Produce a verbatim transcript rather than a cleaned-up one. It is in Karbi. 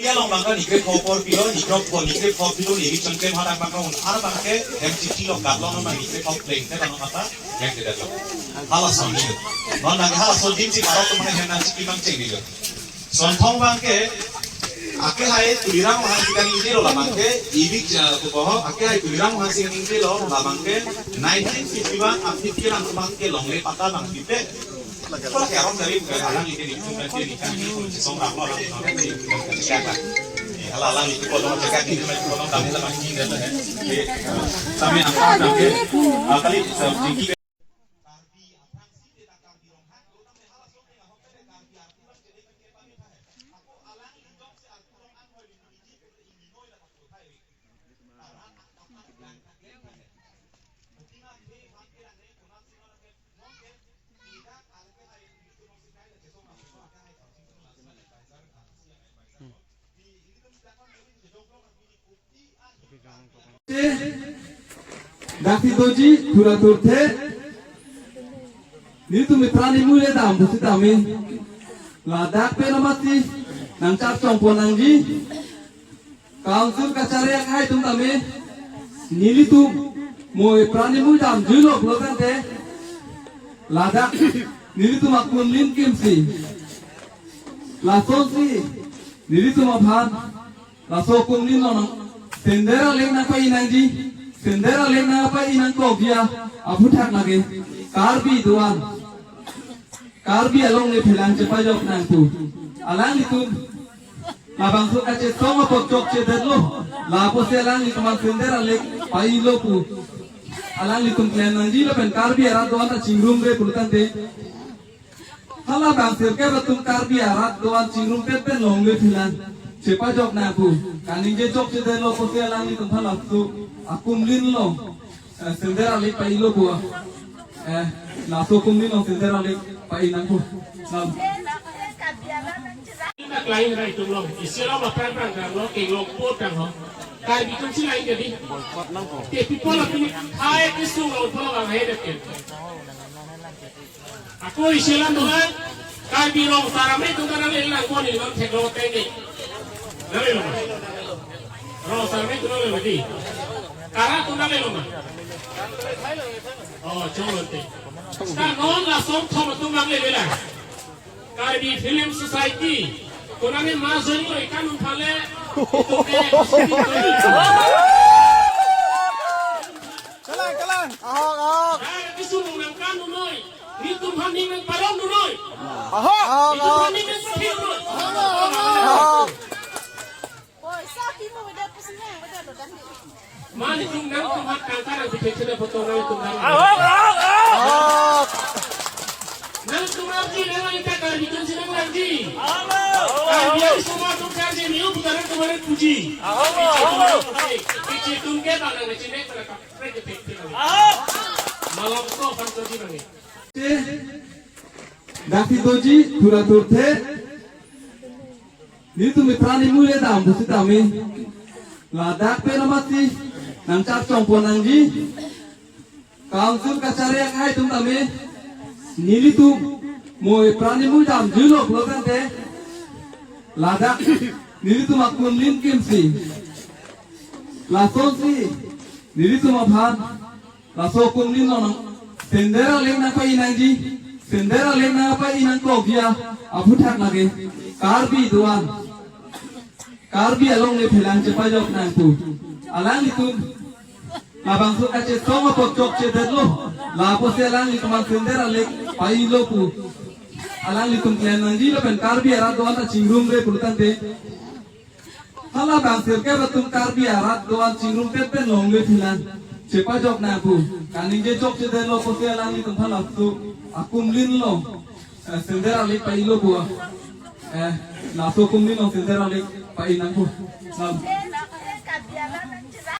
Along bangke nikrepho apor pilo, nikrepho, nikrepho pilo, ni eviction claim hadak bangke un, ar bangke hem chithi lo, kat lo, non bang nikrepho plengte bang mata, hem kedetlo. Halason ni. Non bangke halason adim si parok atum bangke hem nangchiki mang cheng ni lo. Sonthong bangke, akehai Tuliram Ronghang si kaningjelo la bangke, evict, eh, kupoho, akehai Tuliram Ronghang si kaningjelo la bangke, nineteen fifty-one, aphi pirang bangke longle patta bang pipe, Kalau kayak orang dari, dari alang ini, ini, ini, ini, ini, ini, ini, song ramo, orang ini, orang ini, ini, ini, ini, ini, kalau alang itu, kalau orang cakap ini, kalau orang tamu, sama ini, ini, ini, ini, kami apa, kami, ah, kali, eh, tinggi. Dak si doji, thura thurthe. Nelitum ipran imui le dam pusitame, ladak pen amatsi nangchar chongpon nangji. Council kachari akhai atum tame, nelitum mo ipran imui damjuilo pulo tangte, ladak nelitum akumlin kimsi, lasonsi nelitum aphan laso akumlin along sender aleng nangpai nangji, sender aleng nangpai nangkokji aphuthak lake Karbi doan, Karbi alongle phelang chepajok nangpo. Alanglitum labangso kachesong apot chokchedetlo, lapusi alanglitum aphan sender aleng pailo pu alanglitum klem nangji lapen Karbi arat doan ta chingrumre pulo tangte, hala bang sirkep atum Karbi arat doan chingrum pet pen longle phelang chepajok nangpo. Kaningje chokchedetlo pusi alanglitum aphan laso akumlin along, eh, sender aleng pailo pu. Eh, laso akumlin along sender aleng pai nangpo. Salam. Ina klai rai tung long, isi long aphrang phrang dam long, keng long po tang ho. Karbi atum si lain jadi. Te people of ini, hai ke sung long pulo bang hai dek. Ako isi lang doan, Karbi Rong Sar Amei atum kan nanglelang ko ni nang theklong tengke. Nanglelo ma? Rong Sar Amei atum nanglelo ma? Kara atum nanglelo ma? Oh, chong lote. Ka non la Sonthong atum nanglelang. Karbi Film Society. Konane ma join lo ikan unphale. Kalang, kalang. Ahok, ahok. Karbi sumung nangkan noi. Nelitum aphan ning nangparon noi. Ahok, ahok, ahok. Nelitum aphan ning nangparon noi. Ahok, ahok. Mane tum nangtum hat kangkar ang bikin sudah potong nangtum nang. Ahok, ahok, ahok. Nangtum arji nang ita Karbi atum si nang arji. Ahok. Karbi atum semua atum karji niu putaran kemarin puji. Ahok, ahok. Kecil tum ke bang nang kecil nek pada kaprek ketik. Ahok. Malam ko pan kerji bang ni. Dak si doji, thura thurthe. Nelitum ipran imui le dam pusitame, ladak pen amatsi nangchar chongpon nangji. Council kachari akhai atum tame, nelitum mo ipran imui damjuilo pulo tangte, ladak nelitum akumlin kimsi, lasonsi nelitum aphan laso akumlin along sender aleng nangpai nangji, sender aleng nangpai nangkokji aphuthak lake Karbi doan, Karbi alongle phelang chepajok nangpo. Alanglitum labangso kachesong apot chokchedetlo, lapusi alanglitum aphan sender aleng pailo pu alanglitum klem nangji lapen Karbi arat doan ta chingrumre pulo tangte, hala bang sirkep atum Karbi arat doan chingrum pet pen longle phelang chepajok nangpo. Kaningje chokchedetlo pusi alanglitum aphan laso akumlin along, eh, sender aleng pailo pu. Eh, laso akumlin along sender aleng pai nangpo. Salam.